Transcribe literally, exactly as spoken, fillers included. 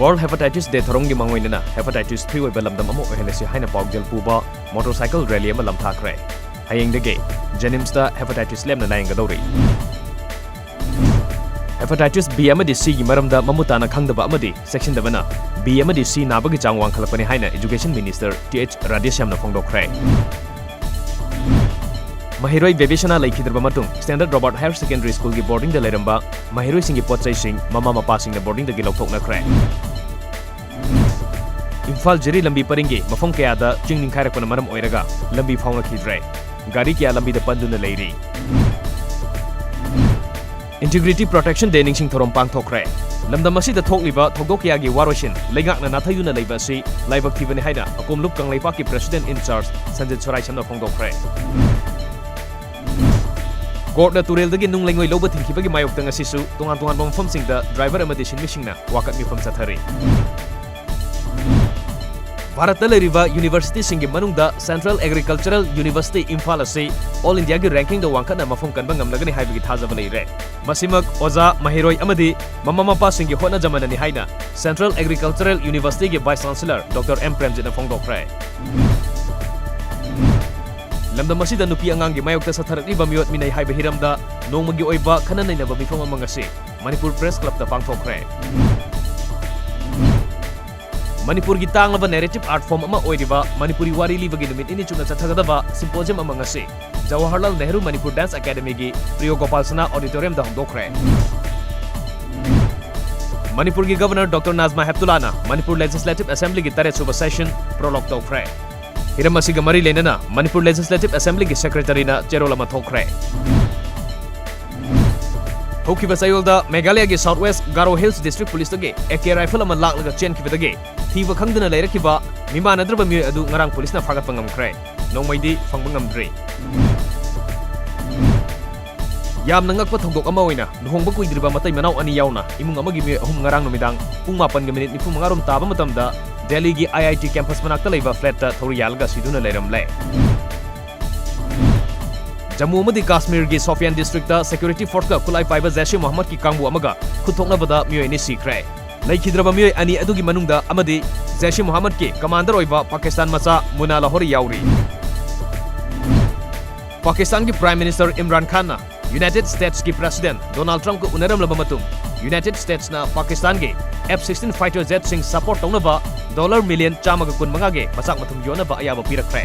World Hepatitis Day ꯊꯧꯔꯝꯒꯤ ꯃꯥꯡꯑꯣꯏꯅꯅ hepatitis free ꯑꯣꯏꯕ ꯂꯝꯗꯝ ꯑꯃ ꯑꯣꯏꯍꯜꯂꯁꯤ ꯍꯥꯏꯅ ꯄꯥꯎꯖꯦꯜ ꯄꯨꯕ motorcycle rally ꯑꯃ ꯂꯝꯊꯥꯈ꯭ꯔꯦ꯫ ꯍꯌꯦꯡꯗꯒꯤ JNIMSꯇ hepatitis ꯂꯦꯝꯅ ꯂꯥꯌꯦꯡꯒꯗꯧꯔꯤ꯫ Hepatitis B ꯑꯃꯗꯤ Cꯒꯤ ꯃꯔꯝꯗ ꯃꯃꯨꯠ ꯇꯥꯅ ꯈꯪꯗꯕ ꯑꯃꯗꯤ ꯆꯦꯛꯁꯤꯟꯗꯕꯅ B ꯑꯃꯗꯤ C ꯅꯥꯕꯒꯤ ꯆꯥꯡ ꯋꯥꯡꯈꯠꯂꯛꯄꯅꯤ ꯍꯥꯏꯅ Education Minister Th Radheshyamꯅ ꯐꯣꯡꯗꯣꯛꯈ꯭ꯔꯦ꯫ ꯃꯍꯩꯔꯣꯏ ꯕꯦꯕꯤꯁꯅꯥ ꯂꯩꯈꯤꯗ꯭ꯔꯕ ꯃꯇꯨꯡ, Standard Robert Higher Secondary Schoolꯒꯤ boardingꯗ ꯂꯩꯔꯝꯕ ꯃꯍꯩꯔꯣꯏꯁꯤꯡꯒꯤ ꯄꯣꯠ ꯆꯩꯁꯤꯡ ꯃꯃꯥ ꯃꯄꯥꯁꯤꯡꯅ boardingꯗꯒꯤ ꯂꯧꯊꯣꯛꯅꯈ꯭ꯔꯦ꯫ ꯏꯝꯐꯥꯜ ꯖꯤꯔꯤ ꯂꯝꯕꯤ ꯄꯔꯤꯡꯒꯤ ꯃꯐꯝ ꯀꯌꯥꯗ ꯆꯤꯡ ꯅꯤꯡꯈꯥꯏꯔꯛꯄꯅ ꯃꯔꯝ ꯑꯣꯏꯔꯒ ꯂꯝꯕꯤ ꯐꯥꯎꯅꯈꯤꯗ꯭ꯔꯦ꯫ ꯒꯥꯔꯤ ꯀꯌꯥ ꯂꯝꯕꯤꯗ ꯄꯟꯗꯨꯅ ꯂꯩꯔꯤ꯫ Integrity Protection Day ꯅꯤꯡꯁꯤꯡ ꯊꯧꯔꯝ ꯄꯥꯡꯊꯣꯛꯈ꯭ꯔꯦ꯫ ꯂꯝꯗꯝ ꯑꯁꯤꯗ ꯊꯣꯛꯂꯤꯕ ꯊꯧꯗꯣꯛ ꯀꯌꯥꯒꯤ ꯋꯥꯔꯣꯏꯁꯤꯟ ꯂꯩꯉꯥꯛꯅ ꯅꯥꯊꯩꯗꯨꯅ ꯂꯩꯕ ꯑꯁꯤ ꯂꯥꯏꯕꯛ ꯊꯤꯕꯅꯤ ꯍꯥꯏꯅ ꯑꯀꯣꯝꯂꯨꯞ ꯀꯪꯂꯩꯄꯥꯛꯀꯤ President in Charge ꯁꯟꯖꯤꯠ ꯁꯣꯔꯥꯏꯁꯝꯅ ꯐꯣꯡꯗꯣꯛꯈ꯭ꯔꯦ꯫ Courtꯅ ꯇꯨꯔꯦꯜꯗꯒꯤ ꯅꯨꯡ ꯂꯩꯉꯣꯏ ꯂꯧꯕ ꯊꯤꯡꯈꯤꯕꯒꯤ ꯃꯥꯌꯣꯛꯇ ꯉꯁꯤꯁꯨ ꯇꯣꯉꯥꯟ ꯇꯣꯉꯥꯟꯕ ꯃꯐꯝꯁꯤꯡꯗ driver ꯑꯃꯗꯤ ꯁꯤꯟꯃꯤꯁꯤꯡꯅ ꯋꯥꯀꯠ ꯃꯤꯐꯝ ꯆꯠꯊꯔꯤ꯫ ꯚꯥꯔꯠꯇ ꯂꯩꯔꯤꯕ universityꯁꯤꯡꯒꯤ ꯃꯅꯨꯡꯗ Central Agricultural University ꯏꯝꯐꯥꯜ ꯑꯁꯤ All Indiaꯒꯤ rankingꯗ ꯋꯥꯡꯈꯠꯅ ꯃꯐꯝ ꯀꯟꯕ ꯉꯝꯂꯒꯅꯤ ꯍꯥꯏꯕꯒꯤ ꯊꯥꯖꯕ ꯂꯩꯔꯦ꯫ ꯃꯁꯤꯃꯛ ꯑꯣꯖꯥ, ꯃꯍꯩꯔꯣꯏ ꯑꯃꯗꯤ ꯃꯃꯥ ꯃꯄꯥꯁꯤꯡꯒꯤ ꯍꯣꯠꯅꯖꯃꯟꯅꯅꯤ ꯍꯥꯏꯅ Central Agricultural Universityꯒꯤ Vice Chancellor Doctor ꯑꯦꯝ ꯄ꯭ꯔꯦꯝꯖꯤꯠꯅ ꯐꯣꯡꯗꯣꯛꯈ꯭ꯔꯦ꯫ ꯂꯝꯗꯝ ꯑꯁꯤꯗ ꯅꯨꯄꯤ ꯑꯉꯥꯡꯒꯤ ꯃꯥꯌꯣꯛꯇ ꯆꯠꯊꯔꯛꯂꯤꯕ ꯃꯤꯑꯣꯠ ꯃꯤꯅꯩ ꯍꯥꯏꯕ ꯍꯤꯔꯝꯗ ꯅꯣꯡꯃꯒꯤ ꯑꯣꯏꯕ ꯈꯟꯅ ꯅꯩꯅꯕ ꯃꯤꯐꯝ ꯑꯃ ꯉꯁꯤ ꯃꯅꯤꯄꯨꯔ Press Clubꯇ ꯄꯥꯡꯊꯣꯛꯈ꯭ꯔꯦ꯫ ꯃꯅꯤꯄꯨꯔꯒꯤ ꯇꯥꯡꯂꯕ narrative art form ꯑꯃ ꯑꯣꯏꯔꯤꯕ ꯃꯅꯤꯄꯨꯔꯤ ꯋꯥꯔꯤ ꯂꯤꯕꯒꯤ ꯅꯨꯃꯤꯠ ꯅꯤꯅꯤ ꯆꯨꯞꯅ ꯆꯠꯊꯒꯗꯕ symposium ꯑꯃ ꯉꯁꯤ ꯖꯋꯥꯍꯔꯂꯥꯜ ꯅꯦꯍꯔꯨ ꯃꯅꯤꯄꯨꯔ Dance Academyꯒꯤ ꯄ꯭ꯔꯤꯌꯣ ꯒꯣꯄꯥꯜ ꯁꯅꯥ Auditoriumꯗ ꯍꯧꯗꯣꯛꯈ꯭ꯔꯦ꯫ ꯃꯅꯤꯄꯨꯔꯒꯤ Governor Doctor ꯅꯥꯖꯃꯥ ꯍꯦꯞꯇꯨꯂꯥꯅ ꯃꯅꯤꯄꯨꯔ Legislative Assemblyꯒꯤ ꯇꯔꯦꯠ ꯁꯨꯕ session prorogue ꯇꯧꯈ꯭ꯔꯦ꯫ ꯍꯤꯔꯝ ꯑꯁꯤꯒ ꯃꯔꯤ ꯂꯩꯅꯅ ꯃꯅꯤꯄꯨꯔ Legislative Assemblyꯒꯤ Secretaryꯅ ꯆꯦꯔꯣꯜ ꯑꯃ ꯊꯣꯛꯈ꯭ꯔꯦ꯫ ꯍꯧꯈꯤꯕ ꯆꯌꯣꯜꯗ ꯃꯦꯘꯥꯂꯌꯒꯤ South West Garo Hills District Policeꯇꯒꯤ A K rifle ꯑꯃ ꯂꯥꯛꯂꯒ ꯆꯦꯟꯈꯤꯕꯗꯒꯤ ꯊꯤꯕ ꯈꯪꯗꯅ ꯂꯩꯔꯛꯈꯤꯕ ꯃꯤꯃꯥꯟꯅꯗ꯭ꯔꯕ ꯃꯤꯑꯣꯏ ꯑꯗꯨ ꯉꯔꯥꯡ ꯄꯨꯂꯤꯁꯅ ꯐꯥꯒꯠꯄ ꯉꯝꯈ꯭ꯔꯦ꯫ ꯅꯣꯡꯃꯩꯗꯤ ꯐꯪꯕ ꯉꯝꯗ꯭ꯔꯤ꯫ ꯌꯥꯝꯅ ꯉꯛꯄ ꯊꯧꯗꯣꯛ ꯑꯃ ꯑꯣꯏꯅ ꯂꯨꯍꯣꯡꯕ ꯀꯨꯏꯗ꯭ꯔꯤꯕ ꯃꯇꯩ ꯃꯅꯥꯎ ꯑꯅꯤ ꯌꯥꯎꯅ ꯏꯃꯨꯡ ꯑꯃꯒꯤ ꯃꯤꯑꯣꯏ ꯑꯍꯨꯝ ꯉꯔꯥꯡ ꯅꯨꯃꯤꯗꯥꯡ ꯄꯨꯡ ꯃꯥꯄꯟꯒ minute ꯅꯤꯐꯨ ꯃꯉꯥ ꯔꯣꯝ ꯇꯥꯕ ꯃꯇꯝꯗ ꯗꯦꯜꯂꯤꯒꯤ I I T campus ꯃꯅꯥꯛꯇ ꯂꯩꯕ flatꯇ ꯊꯧꯔꯤ ꯌꯥꯜꯂꯒ ꯁꯤꯗꯨꯅ ꯂꯩꯔꯝꯂꯦ꯫ ꯖꯝꯃꯨ ꯑꯃꯗꯤ ꯀꯥꯁꯃꯤꯔꯒꯤ ꯁꯣꯐꯤꯌꯥꯟ districtꯇ security forceꯀ ꯈꯨꯠꯂꯥꯏ ꯄꯥꯏꯕ ꯖꯩꯁ-ꯏ-ꯃꯣꯍꯝꯃꯗꯀꯤ ꯀꯥꯡꯕꯨ ꯑꯃꯒ ꯈꯨꯠ ꯊꯣꯛꯅꯕꯗ ꯃꯤꯑꯣꯏ ꯑꯅꯤ ꯁꯤꯈ꯭ꯔꯦ꯫ ꯂꯩꯈꯤꯗ꯭ꯔꯕ ꯃꯤꯑꯣꯏ ꯑꯅꯤ ꯑꯗꯨꯒꯤ ꯃꯅꯨꯡꯗ ꯑꯃꯗꯤ ꯖꯩꯁ-ꯏ-ꯃꯣꯍꯝꯃꯗꯀꯤ ꯀꯃꯥꯟꯗꯔ ꯑꯣꯏꯕ ꯄꯥꯀꯤꯁꯇꯥꯟ ꯃꯆꯥ ꯃꯨꯅꯥ ꯂꯥꯍꯣꯔꯤ ꯌꯥꯎꯔꯤ꯫ ꯄꯥꯀꯤꯁꯇꯥꯟꯒꯤ Prime Minister ꯏꯝꯔꯥꯟ ꯈꯥꯟꯅ ꯌꯨꯅꯥꯏꯇꯦꯗ ꯁ꯭ꯇꯦꯠꯁꯀꯤ President ꯗꯣꯅꯥꯜꯗ ꯇ꯭ꯔꯝꯞꯀ ꯎꯅꯔꯝꯂꯕ ꯃꯇꯨꯡ, ꯌꯨꯅꯥꯏꯇꯦꯗ ꯁ꯭ꯇꯦꯠꯁꯅ ꯄꯥꯀꯤꯁꯇꯥꯟꯒꯤ ꯑꯦꯐ ꯁꯤꯛꯁꯇꯤꯟ fighter jetꯁꯤꯡ support ꯇꯧꯅꯕ dollar million ꯆꯥꯝꯃꯒ ꯀꯨꯟꯃꯉꯥꯒꯤ ꯃꯆꯥꯛ ꯃꯊꯨꯝ ꯌꯣꯟꯅꯕ ꯑꯌꯥꯕ ꯄꯤꯔꯛꯈ꯭ꯔꯦ꯫